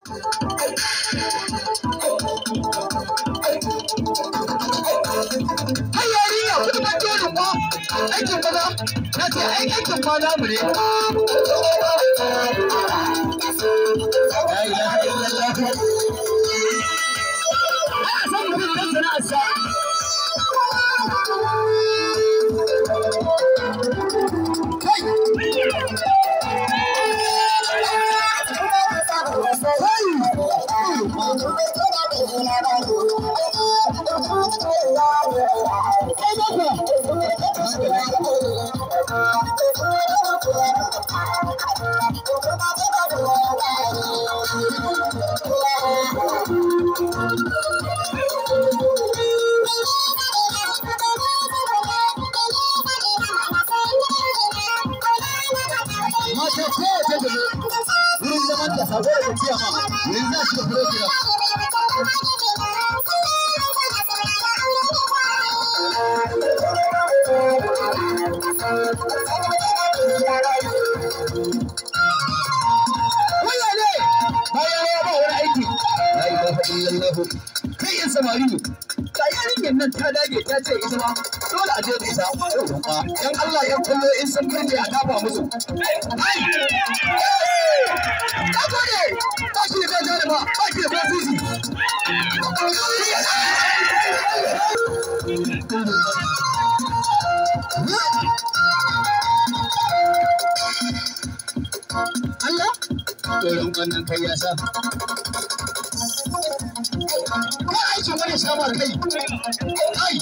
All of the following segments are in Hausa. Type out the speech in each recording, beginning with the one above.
Kai yarinya, kudu ban dole ko aikin maza, na ce ai aikin ma namu ne. La ilaha illallah. Ana son mutum dan sana'arsa. Kai! Kai! Kai bako! Mata kowace da zo wurin zaman da sabo da tafiya ma yanzu za su tafi program. Waya ne! Bayan rawa ba wani aiki. La ilaha illallah. Kai yan samari ne. Ga yarinyar nan ta dage ta ce ita ma dole a je da ita. Yan Allah yan kallo in sun kurje a kafa musu. Ai! Ka gode! Ba shi da jaruma, ba shi da fasisi. Allah? Tsoron wannan kai ya sa. Ka aikin wani samar kai. Kai!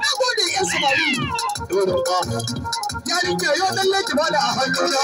Na gode yan samari. Tsoron ka. Yarinya yau dan laki bada a hannuna.